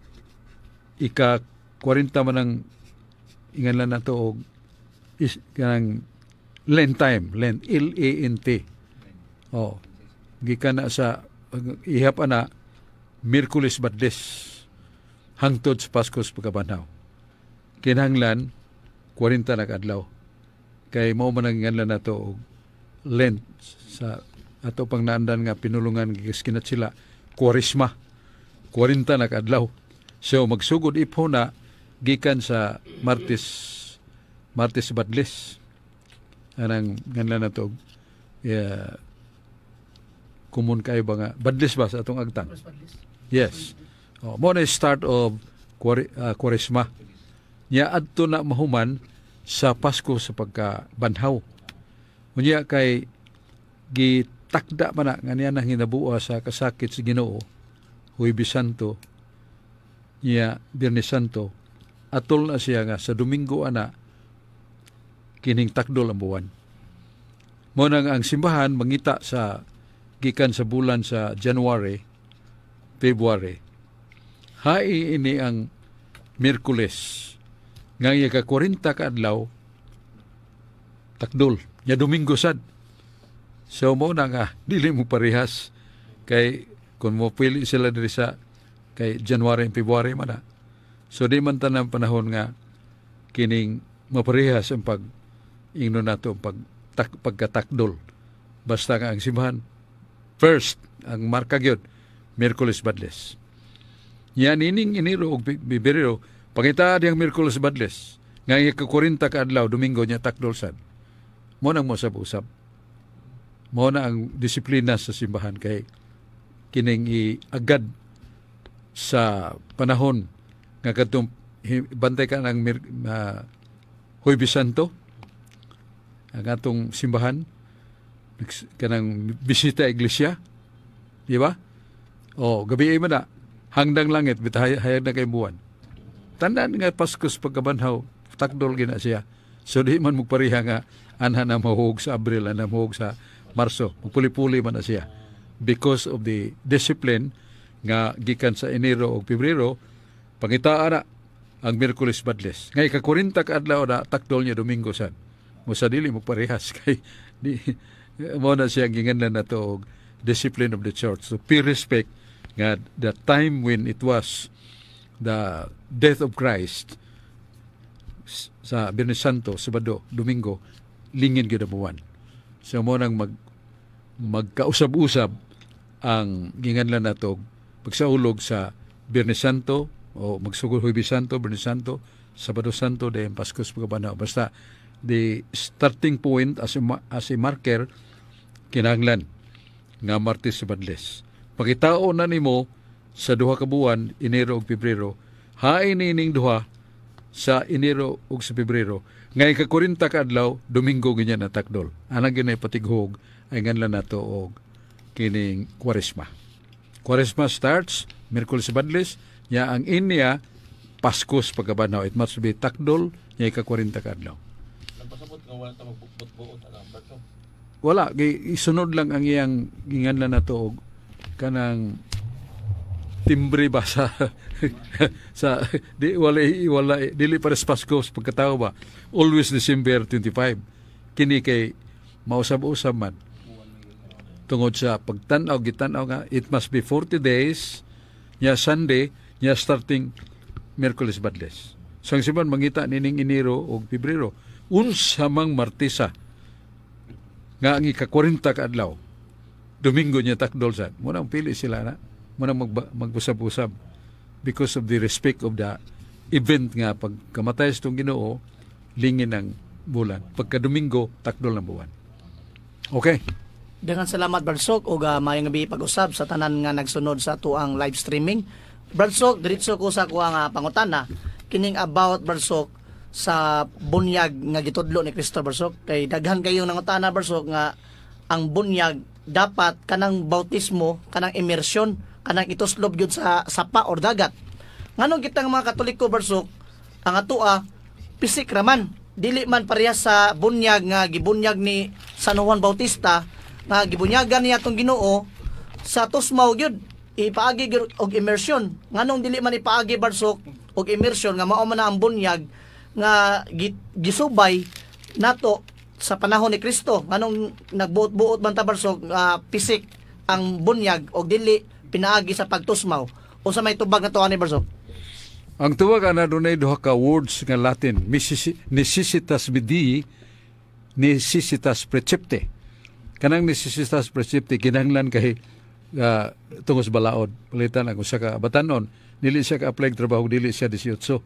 ika 40 man ang ingan lang nato og is kanang Lent time, Lent, L A N T. Oh, gikan na sa ihap ana Miyerkules Badles hangtod sa Pasko sa pagkabanhaw. Kinahanglan 40 na kaadlaw. Kay mao man ang ingan nato og Lent sa ato pang naandan nga pinulungan giskinat sila Kwaresma. 40 na kaadlaw. So magsugod ipho na gikan sa Martes Badles. Anang nganlan na to, yeah, common kayo ba nga Badles ba sa atong agtang? Yes. Oh, mo na start of Kwaresma. Nya adto na mahuman sa Pasko sa pagkabanhaw. Unya kay gitakda man na nga niya nang hinabua sa kasakit sa Ginoo, Huwebes Santo, niya Biyernes Santo, atol na siya nga sa Domingo ana kining takdol ang buwan. Mo nang ang simbahan mangita sa gikan sa bulan sa January, February. Hai ini ang Miyerkules. Nga ang ika-40 ka adlaw, takdol. Nya Domingo sad. So mo na nga dili mo parehas kay kung mo pili sila diri sa kay January and February man na. So di man tanang panahon nga kining maparehas ang pag ingno nato ang pagkatakdol. Basta nga ang simbahan first ang marka gyud, Miyerkules Badles. Yan ining Enero ug Pebrero, pangita diyang Miyerkules Badles. Nga ika-40 ka adlaw, Domingo niya takdol sad. Mo nang mo usab. Mo na ang disiplina sa simbahan kay kining agad sa panahon nga kadtong bantay ka ng Huwebes Santo ang atong simbahan, kanang bisita iglesia, di ba? O gabi man na hangdang langit bitay hayag na kay buwan. Tandaan nga Pasko pagkabanhaw, takdol gina siya. So di man magpareha nga anha na mahuog sa Abril, anha mahuog sa Marso. Magpuli-puli man na siya because of the discipline nga gikan sa Enero o Pebrero, pangitaan na ang Miyerkules Badles. Ngay ka-40 ka adlaw na takdol niya, Domingo sad. Mo sa dili mo parehas kay di mo na siya ginganlan na to og discipline of the church. So pay respect nga the time when it was the death of Christ sa Biyernes Santo, Sabado, Domingo, lingin gyud ang buwan. So mo nang magkausab-usab ang ginganlan nato pagsaulog sa Biyernes Santo o magsugod Huwebes Santo, Biyernes Santo, Sabado Santo, then Pasko pagkabanaw. Basta the starting point as a marker, kinahanglan nga Martes sa Badles. Pagitao na nimo sa duha ka buwan, Enero ug Pebrero, hain nining duha sa Enero ug sa Pebrero. Ngay ka-40 ka adlaw, Domingo ganyan na takdol. Anang ginay patighog ay nganlan nato og kining Kwaresma. Kwaresma starts Miyerkules sa Badles, nya ang inya Pasko sa pagkabanaw. It must be takdol nya ika-40 ka adlaw. Nagpasabot nga wala ta magbuot-buot ana, Berto. Wala, isunod lang ang iyang ginganlan nato og kanang timbre ba sa di wala wala dili para sa Pasko sa pagkatao ba, always December 25. Kini kay mausab-usab man tungod sa pagtan-aw, gitan-aw nga it must be 40 days nya Sunday nya starting Miyerkules Badles. So ang simbahan mangita nining Enero ug Pebrero, unsa mang Martesa nga ang ika-40 ka adlaw, Domingo niya takdol sa mo nang pili sila na mo nang mag-usab-usab because of the respect of the event nga pagkamatay sa itong Ginoo, lingin ng bulan. Pagka Domingo, takdol ng buwan. Okay. Daghang salamat, Bradsok, ug maayong gabi pag-usab sa tanan nga nagsunod sa atuang live streaming. Bradsok, diretso ko sa kuha nga pangutana kining about, Bradsok, sa bunyag nga gitudlo ni Kristo, Bradsok, kay daghan kayong nangutana, Bradsok, nga ang bunyag dapat kanang bautismo, kanang immersion, kanang ituslob gyud sa sapa or dagat. Nganong kitang mga Katoliko, Bradsok, ang atoa pisik raman, dili man parehas sa bunyag nga gibunyag ni San Juan Bautista nga gibunyagan niya atong Ginoo sa tusmaw gyud, ipaagi gyud og immersion? Nganong dili man ipaagi, Barsok, og immersion nga mao man na ang bunyag nga gisubay nato sa panahon ni Kristo? Nganong nagbuot-buot man ta, Barsok, nga pisik ang bunyag og dili pinaagi sa pagtusmaw? Unsa may tubag nato ani, Barsok? Ang tuwag ana, dunay duha ka words nga Latin, necessitas medii, necessitas precepti. Kanang necessitas precepti kinahanglan kay tungod sa balaod. Palitan ang usa ka batanon, dili siya ka-apply og trabaho, dili siya 18.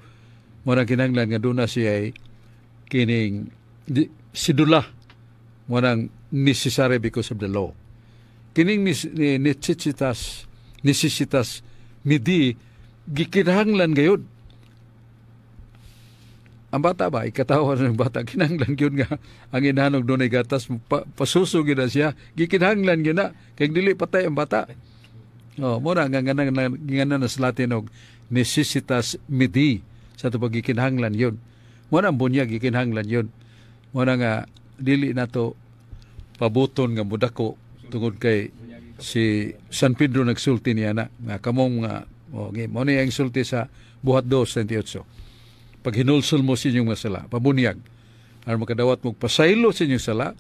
Mo nang kinahanglan nga duna siya ay kining sidula. Mo nang necessary because of the law. Kining necessitas medii, gikinahanglan gayud ang bata ba, ikatawa ng bata, kinahanglan gyud nga ang inahanog dunay gatas, pasuso gyud na siya, gikinahanglan gyud na, kay dili patay ang bata. Oh, mo na nga nga nga na sa Latin og necessitas medii sa ato paggikinahanglan yun. Mo na ang bunyag, gikinahanglan yun. Mo na nga dili nato pabuton nga mudako tungod kay si San Pedro nagsulti niya na nga kamong nga oh, mo ni ang sulti sa Buhat 2:28. Paghinulsol mo sa inyong mga sala, pabunyag, aron makadawat mo pasaylo sa inyong sala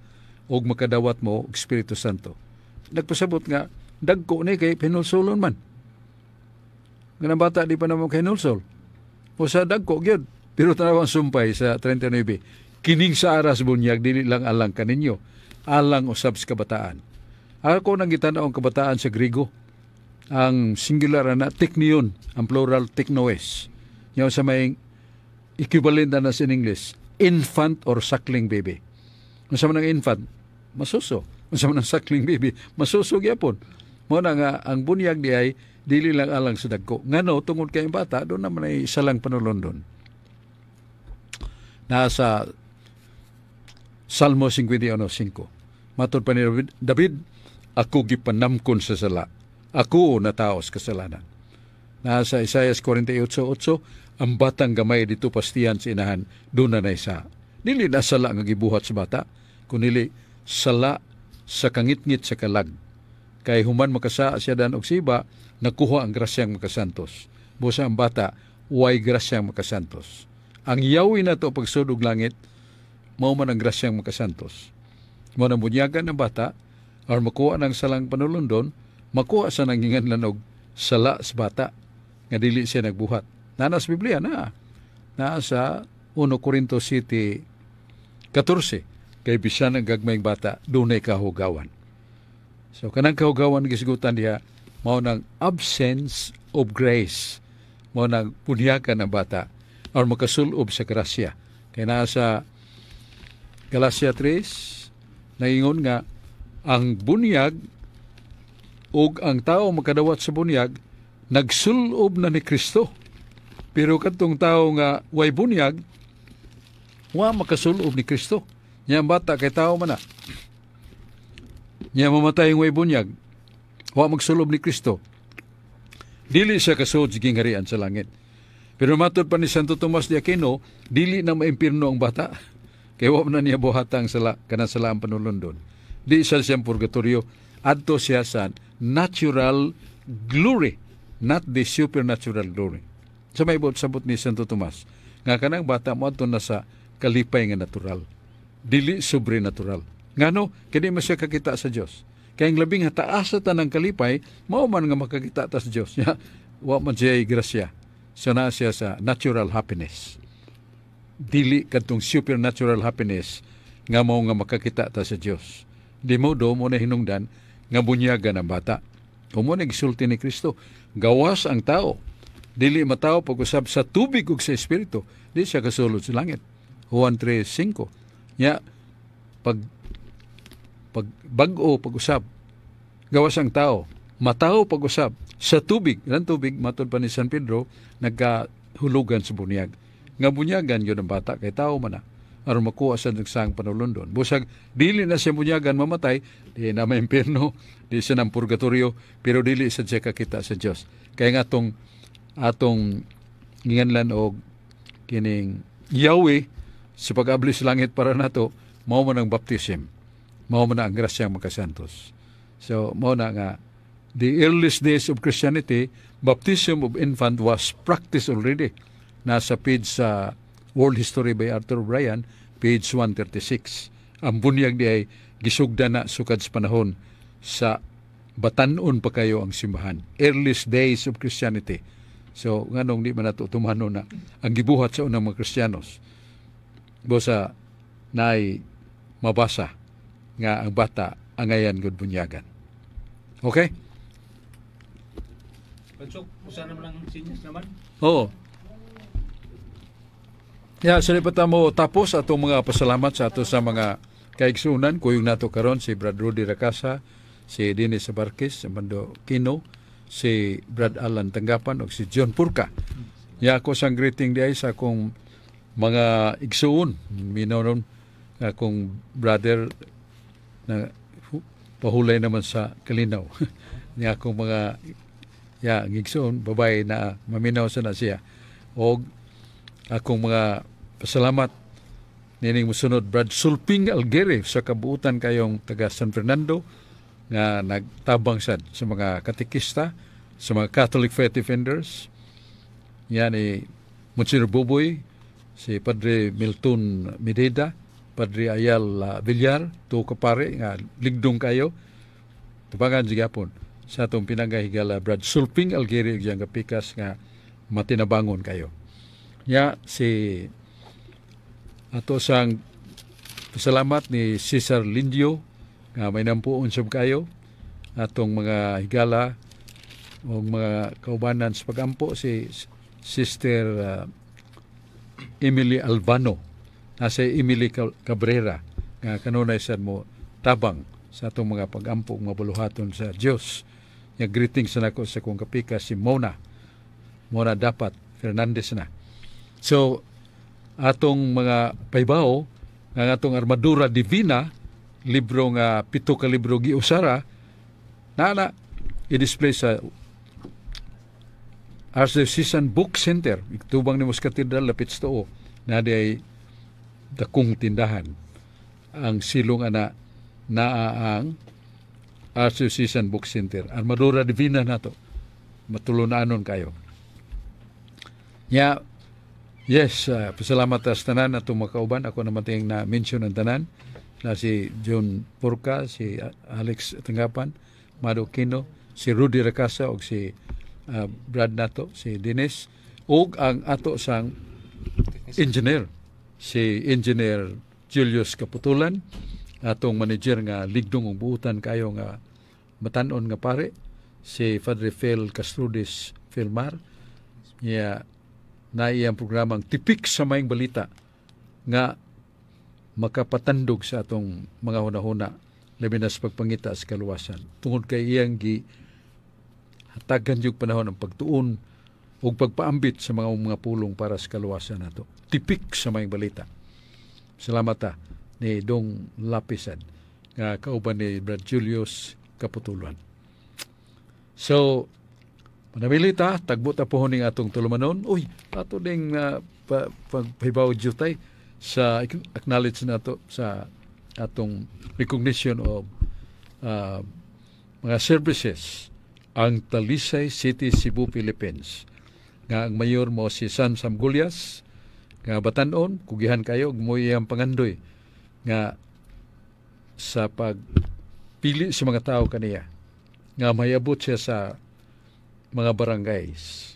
ug makadawat mo og Espiritu Santo. Nagpasabot nga dagko ni kay hinulsulon man. Nga ang bata di pa na mo kahinulsol. O sa dagko gyud. Pero tanaw ang sumpay sa 39. Kining sa aras bunyag dili lang alang kaninyo, alang usab sa kabataan. Ako nang gitanaw ang kabataan sa Griego. Ang singular na teknion, ang plural teknoes. Yaw sa may equivalent na sa English, infant or suckling baby. Unsa man ang infant? Masuso. Unsa man ang suckling baby? Masuso gyapon. Mao na nga ang bunyag di ay dili lang alang sa dagko. Ngano tungod kay ang bata doon naman ay isa lang panulondon. Nasa Salmo 51:5. Matod pa ni David, David, ako gipanamkon sa sala. Ako nataos kasalanan. Nasa Isaias 48:8, ang batang gamay dito pastiyan sa inahan, doon na isa. Dili na sala nga gibuhat sa bata, kunili sala sa kangitngit sa kalag. Kay human makasaa siya dan og siba, nakuha ang grasyang makasantos. Busa ang bata, way grasyang makasantos. Ang yawi na to pagsud og langit, mao man ang grasyang makasantos. Mao nang bunyagan ng bata, or makuha ng salang panulundon, makuha sa nanginganlan og sala sa bata, nga dili siya nagbuhat. Naa sa Biblia na. Naa sa 1 Corinto 7:14, kay bisan ang gagmayng bata, dunay kahugawan. So kanang kahugawan gisgutan diha, mao nang absence of grace, mao nang bunyagan ang bata or makasulob sa grasya. Kay naa sa Galatia 3, naingon nga ang bunyag ug ang tao makadawat sa bunyag nagsulob na ni Kristo. Pero kadtong tao nga way bunyag, wa makasulob ni Kristo. Nya ang bata kay tao man na. Nya mamatay ang way bunyag, wa magsulob ni Kristo. Dili siya kasuod sa gingharian sa langit. Pero matod pa ni Santo Tomas de Aquino, dili na maimpirno ang bata. Kay wa man na niya buhatang sala, kanang sala ang panulundon. Di siya siyang purgatorio. Adto siya sa natural glory, not the supernatural glory. Sa may sabot ni Santo Tomas, nga kanang bata mo adto na sa kalipay nga natural. Dili sobrenatural. Ngano, kini man siya kakita sa Dios. Kay ang labing taas sa tanang kalipay, mao man nga makakita ta sa Dios. Ya, wa man siya grasya. So naa siya sa natural happiness. Dili kadtong supernatural happiness nga mao nga makakita ta sa Dios. Di mo do mo na hinungdan nga bunyagan ang bata. Kung mo gisulti ni Kristo, gawas ang tao. Dili matawo pag-usab sa tubig ug sa espiritu, di siya kasulod sa langit. Juan 3:5. Nya pag pag bag-o pag-usab, gawas ang tao, matawo pag-usab sa tubig. Ilang tubig matod pa ni San Pedro nagkahulugan sa bunyag. Nga bunyagan yun ang bata kay tao man na aron makuha sa nagsang panulundon. Busag dili na siya bunyagan mamatay, di na maimpierno, di siya ng purgatorio, pero dili sa siya kakita sa Dios. Kaya nga atong atong nginganlan og kining Yahweh sa pag-abli sa langit para nato, mao man ang baptism, mao man ang grasyang makasantos. So mao na nga the earliest days of Christianity, baptism of infant was practiced already. Nasa page sa World History by Arthur O'Brien, page 136. Ang bunyag di ay gisugda na sukad sa panahon sa batanon pa kayo ang simbahan. Earliest days of Christianity. So, nganong di man nato tumano na ang gibuhat sa unang mga Kristiyanos. Bosa naay mabasa nga ang bata angayan gud bunyagan. Okay? Pansok, usa naman ang sinyas naman. Oo. Ya, sa pa mo tapos atong mga pasalamat sa ato sa mga kaigsunan kuyog nato karon si Brad Rudy Racasa, si Dennis Abarquez, si Mando Kino, si Brad Alan Tanggapan ug si John Purka. Ya ako sang greeting di sa akong mga igsuon, minaw ron akong brother na pahulay naman sa Kalinaw. Niya akong mga ya ang igsuon babae na maminaw sa na siya. Og akong mga pasalamat nining musunod Brad Sulping Algere sa kabuutan kayong taga San Fernando nga nagtabang sad sa mga katekista, sa mga Catholic Faith Defenders. Yan ni Monsignor Buboy, si Padre Milton Mededa, Padre Ayal Villar, tuo ka pare nga ligdong kayo. Tubangan gihapon sa atong pinanggahigala Brad Sulping Algeri ug iyang kapikas nga matinabangon kayo. Nya si ato sang pasalamat ni Cesar Lindio nga may nampuon sab kayo atong mga higala o mga kaubanan sa pagampo, si Sister Emily Albano, nasa Emily Cabrera nga kanunay sad mo tabang sa atong mga pagampo, mga buluhaton sa Dios. Nga greetings na nako sa kong kapika si Mona Mona Dapat Fernandez na. So atong mga paybaw nga atong Armadura Divina, libro nga 7 ka libro giusara na na i-display sa Archdiocesan Book Center tubang ni Mos Cathedral, lapit sa tuo na di ay dakong tindahan. Ang silong ana naa ang Archdiocesan Book Center. Armadura Divina nato matulunanon kayo. Nya yes, pasalamat sa tanan atong makauban. Ako naman ting na mention ang tanan na si John Porca, si Alex Tanggapan, Mado Quino, si Rudy Racasa ug si Brad nato, si Dennis, ug ang ato sang engineer, si Engineer Julius Kaputulan, atong manager nga ligdong ug buutan kayo nga matan-on nga pare, si Padre Phil Castrudes Filmar. Niya na iyang programang Tipik sa Maayong Balita nga makapatandog sa atong mga hunahuna labi na sa pagpangita sa kaluwasan tungod kay iyang gi hatagan yung panahon ang pagtuon ug pagpaambit sa mga pulong para sa kaluwasan nato. Tipik sa Maayong Balita. Salamat ta ni Dong Lapisan nga kauban ni Brad Julius Kaputulan. So manamili ta, tagbo ta pohon ning atong tulumanon. Uy, ato ding pagpahibaw jutay sa acknowledge nato sa atong recognition of mga services ang Talisay City, Cebu, Philippines. Nga ang mayor mo si San Samgulyas, nga batanon, kugihan kayo, mo iyang pangandoy nga sa pagpili sa mga tao kaniya nga mayabot siya sa mga barangays.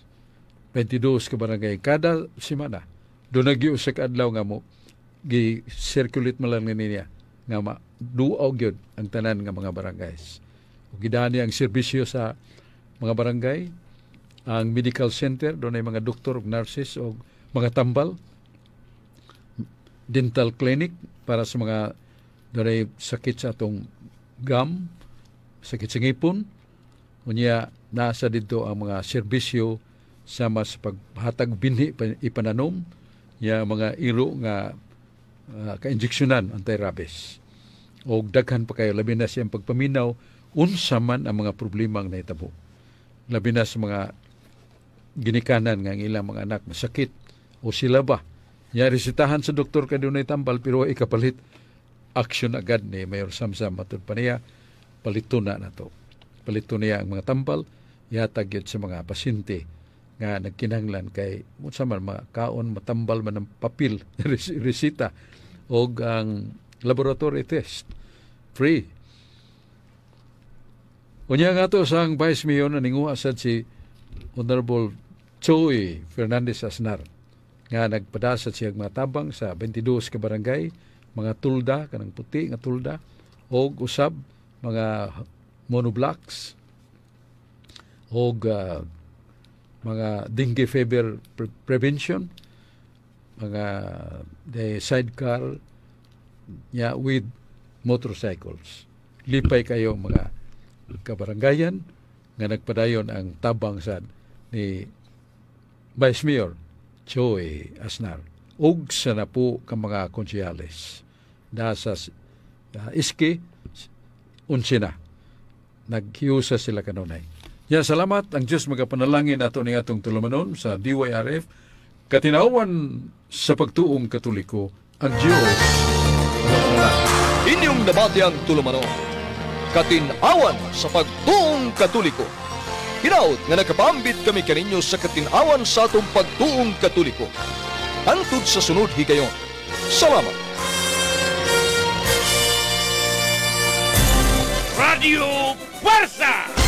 22 ka barangay kada semana. Doon nagyo sa kaadlaw nga mo gi-circulate man lang niya nga maduaw gyud ang tanan nga mga barangays. Ug gidani ang serbisyo sa mga barangay, ang medical center, doon ay mga doktor ug nurses o mga tambal, dental clinic para sa mga doon ay sakit sa atong gum, sakit sa ngipon. Unya nasa dito ang mga serbisyo sama sa paghatag binhi ipananom, ya mga iro nga ka-injeksyonan anti-rabies. O daghan pa kayo, labi na siyang pagpaminaw unsa man ang mga problema ang nahitabo. Labi na sa mga ginikanan nga ang ilang mga anak masakit o sila ba. Ya resetahan sa doktor kay dunay tambal pero ikapalit action agad ni Mayor Samsam matud pa niya palito na nato. Palito niya ang mga tambal ihatag yun sa mga pasyente nga nagkinahanglan kay unsa man makaon matambal man ang papel resita og ang laboratory test free. Unya nga to sang Vice Mayor na ninguha sad si Honorable Choi Fernandez Asnar nga nagpadasad siya mga tabang sa 22 ka barangay, mga tulda kanang puti nga tulda og usab mga monoblocks og mga dengue fever prevention, mga the sidecar nya with motorcycles. Lipay kayo mga kabarangayan nga nagpadayon ang tabang sad ni Vice Mayor Choi Asnar ug sa napo ka mga konsehales nasa iski unsina naghiusa sila kanunay. Ya, salamat ang Diyos magapanalangin ato ni atong tulumanon sa DYRF Katinawan sa pagtuong Katoliko, ang Diyos magapanalangin. Inyong nabati ang tulumanon, Katinawan sa pagtuong Katoliko. Hinaot nga nakapaambit kami kaninyo sa katinawan sa atong pagtuong Katoliko. Hangtod sa sunod higayon. Salamat. Radio Fuerza!